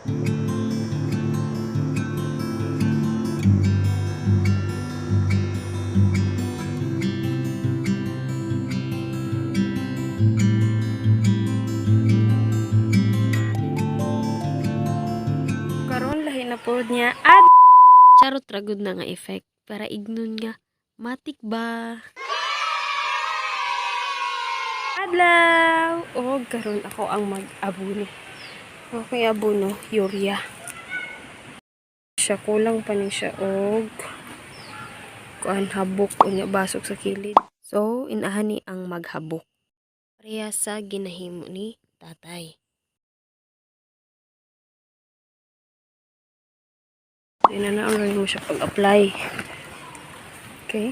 Karon lahi na pod niya ad. Charot ra gud na nga effect para ignon nga matik ba. Adlaw! O, karon ako ang mag-abuno. Okay, abono, urea. Siya kulang pa ni siya og kuan, habok, unya basok sa kilid. So, inahan ni ang maghabok. Pareha sa ginahimo ni tatay. Inanaon rin mo siya pag-apply. Okay.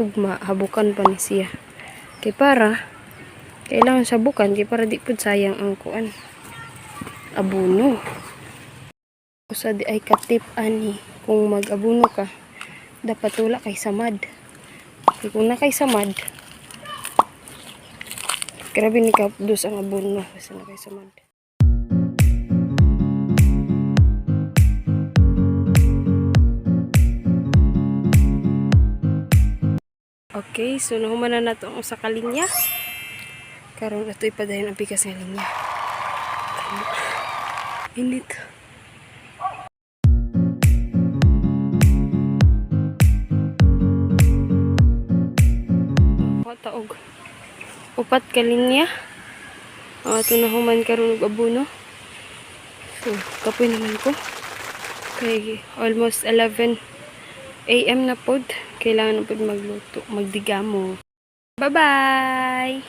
Ugma, habukan pa ni siya. Kay para, kailangan siya bukan, kay para di pud sayang ang kuan. Abuno. Usa di ay katip ani, kung mag-abuno ka, dapat wala kay samad. Kay kung na kay samad, grabe ni kapdos ang abono kasi na kay samad. Okay, so nahuman na nato ang usa ka linya. Karon ato ipadayon ang pikas nga linya. Init. Taog upat ka linya. Ang ato nahuman karon og abono. So, kapoy naman ko. Kay almost 11 AM na pod. Kailangan na pod magluto, magdigamo. Bye-bye!